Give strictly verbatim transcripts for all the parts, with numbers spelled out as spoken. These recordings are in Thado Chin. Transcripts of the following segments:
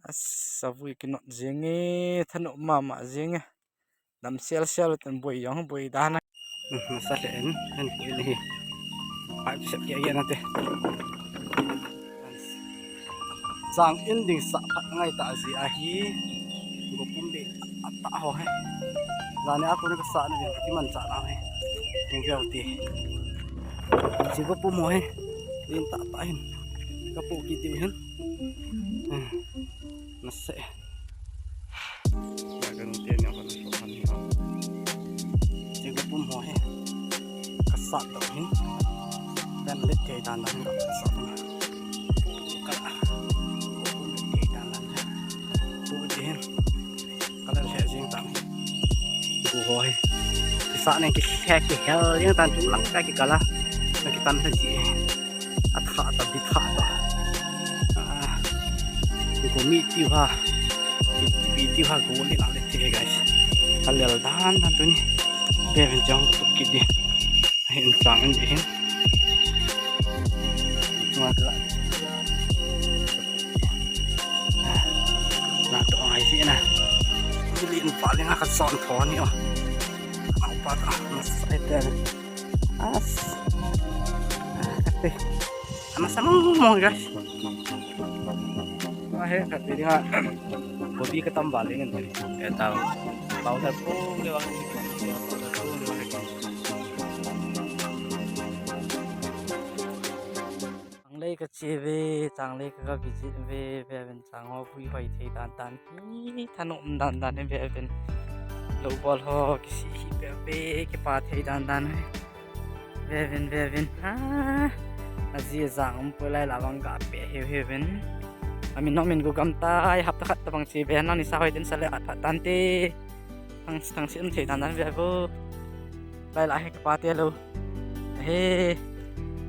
Asa, vui kinot jing e, thanop mama jing e. Dam sel sel ten boi jong boi dan a. Hmm, sa le en, en pui le hi. Pai sep ke ge na te. Chang in ding sa phat ngai ta ji ahi. Go pum be a ta ho he. Lani a ko ni ka sa na ding ki man cha na he. Ni ge ti. Ji go pum ho he. Din ta ta hin. Ka pu ki ti hin. Hmm. Nase. Ya kan te nya kan so kan ni ha. Ji go pum ho he. Ka sa ta hin. Kan le te dan dan ka sa ta. Ka. Go pum le te dan dan. Go ji hin. Ka le he jing ta. Go ho he. Ki sa ne ki he ki hel jing tan chu lang ka ki kala. Ka ki tan he ji. A tha ta, bi tha ta. Ah, go mi ti ha. Bi, bi ti ha go le na le te, guys. A lel dan dan tuni. Be ven jong to ki di. Hin chang in di hin. Tua ka. Ah, na to ai si na. Bi li in pa le nga ka son tho ni o. Au pa ta, na sai te. As. Ah, kate. Ama sa mong mong, guys. Ahe, kate dinga. Kopi ka tam bal ingen. Eh, tao. Tao sa po, le wa. Changlei ka che ve, changlei ka, ka visit ve, ve ven chang ho vui hoi thei dan dan. Hi, thanop um dan dan hi ve ven. Lou bol ho, kisi hi ve ve, kipa thei dan dan hi. Ve ven, ve ven. Ha. Aji jang um poi lai la vang ga pe heu heu ven. Amin nom in go gam tai, hapta khat tabang che ve na ni sa hoi den sa le at phat tan te. Thang, thang si um thei dan dan ve vo. Lai la he kipa te lou. He,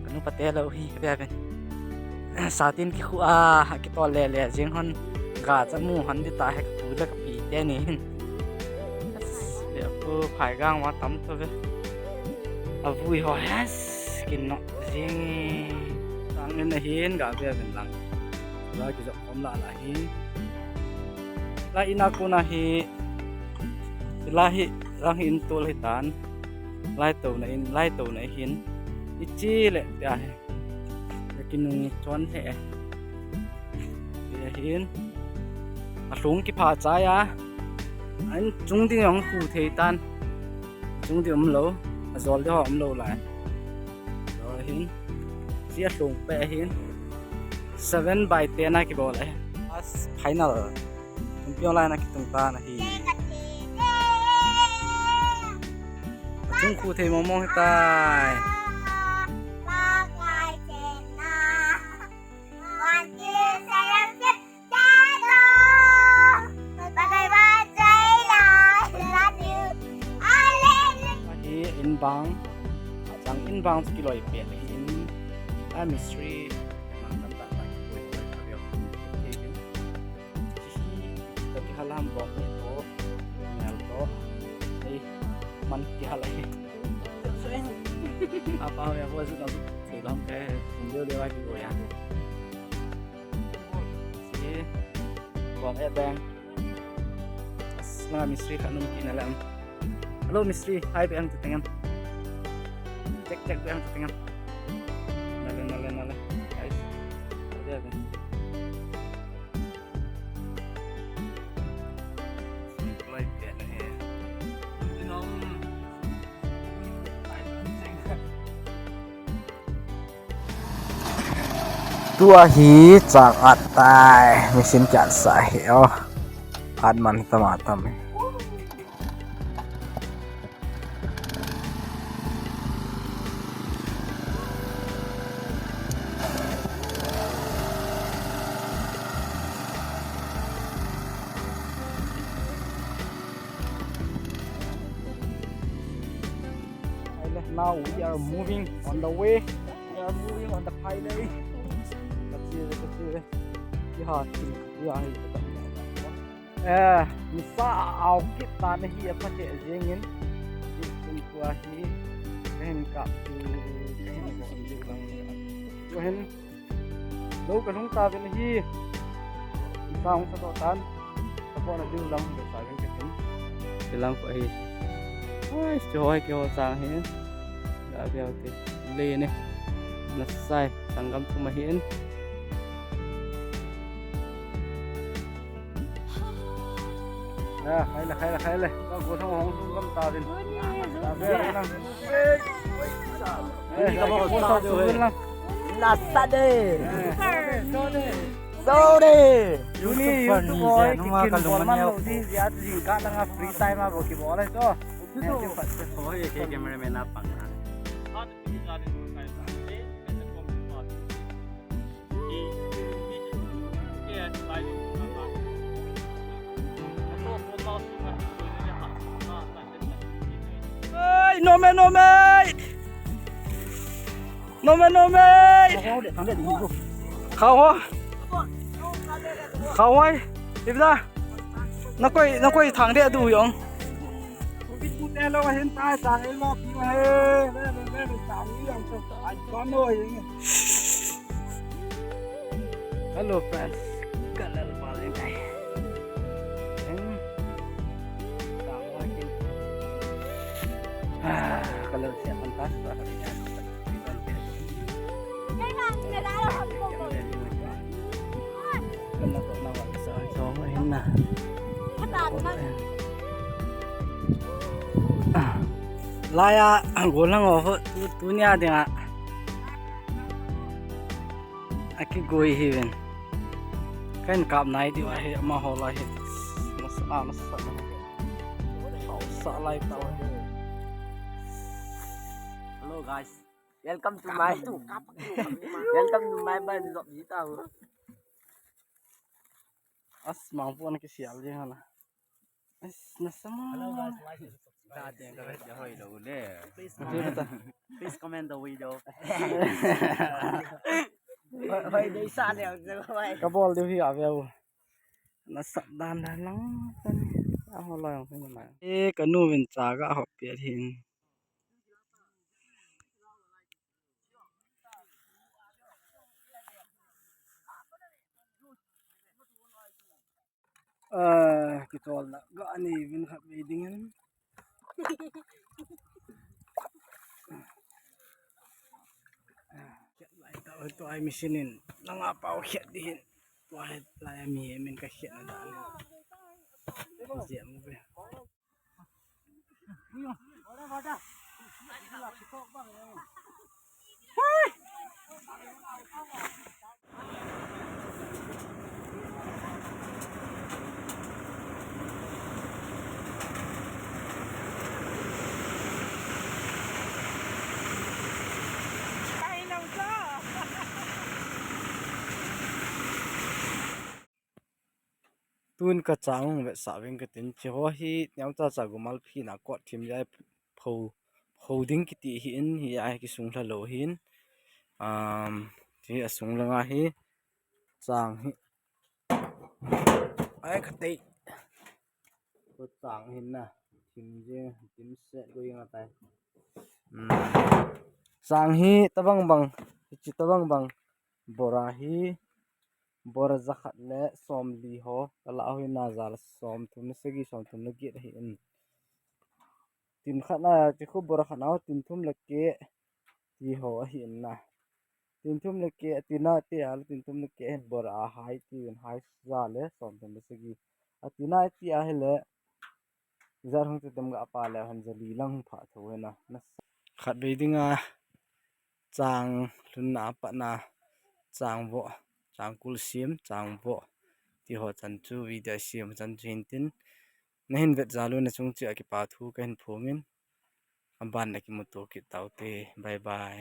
ka nu pa te lou hi, ka bia ben. Sa tin ki khu a, ha ki tol le le, jing hon, ga cha mu hon di ta he ka pu le ka pi te ni hin. Bia pu phai gang wa tam to ve. A vui ho hes, kin no, jing. Tang in a hin, ga bia ben lang. La ki jo khom la la hin. La ina kuna hi, la hi, lang hi in tul hi tan. Lai to na in, lai to na hin. Ichi le, tia he. Lekin nung chon he. Tia hin. A lung ki pha chai a. An chung ding yong khu thei tan. Chung ding um lo. A jol ding ho um lo lai. Lo hin. Chia lung pe hin. Seven by ten a ki bol e. As final. Tumpion lai na kitung ta na hi. Chung khu thei mong mong hi tai. Hi in bang. Chang in bang chu ki loi pe hin. A mistri. Mang tam ta ta ki loi pe. Hihi, to kihal ham bok ni to, ngal to. Ei, man kihal ahi. Apa ya, ko su na, si lam ke, sum deu deu ahi ko ya. Si, bok e bang. As, na mistri khat nung kina lam. Hello, mistri. Hi, bang tu tengam. Check, check, bang tu tengam. Nale, nale, nale. Guys. Ada, ada. Tua hi chang at tai, machine kiat sa hi o. At man tama tam. Now we are moving on the way. We are moving on the highway. Kachire, kachire. Iha, iha, iha. Eh, nisa a au kit ta na hi a pate jingin. Kum tua hi. Kahin kap tu, kahin kap tu lang. Kahin. Lo ka lhung ta ve na hi. Sang sa to tan. Sa po na diu lang sa yung kitin. Silang ko hi. Ai, si hoi ki ho sang hi. Ga biao ti. Le ne. Nasai, sanggam tu mahin. Ya, khai le, khai le, khai le. Ka go thong hong gam ta din. Ta be lang. Eh, ka go thong su lang. Nasa de. Sorry. Uni YouTube ko ki kin bol man lo di ya tu jing ka tanga free time a bo ki bol ai to. Oi, ke cameraman a pang na. Ai, no me, no me. No me, no me. Khao ho. Khao hoi. Ibda. Nakoi, nakoi thang de du yong. Hello friends. Kalal paling kai. Hmm. Ah, kalal siap pantas lah. Laya golang o tu, tunia dinga aki goi hi ven. Kan kap nai di wa hi ama ho lai hi. Nasa, nasa. Sa lai ta. Hello guys. Welcome to my, welcome to my bar. Ni zop ji ta ho. As mang pon ki sial jeng hala. As nasama. Hello guys. Like, subscribe. Please comment the video. Hoi, hoi, dei sa le, hoi. Ka bol diu hi a veu. Nasat dan dan lang tan. A ho lo yang kan na. E ka nu vin cha ga hop pia hin. Ah, kitol na ga ani vin khat ve ding hin. Khet lai ta, tua machine in nanga pau khet di hin. Tua het lai mi min ka khet na dan. Jia mu ve. Tun ka chang hung vetsah veng ka tin, chi ho hi neocha cha gumal phi na kot thim jai pho, pho ding kiti hi in, hi a hi kisung hla lo hin. Um, chi a sung langa hi chang hi. Ai ka tei. Ko chang hin na. Thim je, thim se ko yang atai. Hmm. Chang hi tabang bang, chi tabang bang. Bora hi, bora jakhat le somli ho, kala ho hi na jal somthum le sagi, somthum le get ahi in. Tin khat na, chi khu bora khat na ho, tin thum le get, ti ho ahi in na. Tin thum le get, tin na te a le tin thum le get hin bora a hai, ti in hai ja le somthum le sagi. A tin na ti a hi le, Ijat hung chu tem ga pa le han jali lang hung pha tho hena. Khat vei dinga chang lhunna a patna chang vo, chang kul sim, chang vo. Ti ho chan chu video sim chan chu hin tin. Na hin vet jal u na chung chu a kipa thu ka hin phongin. A ban na kimuto kit tau te. Bye bye.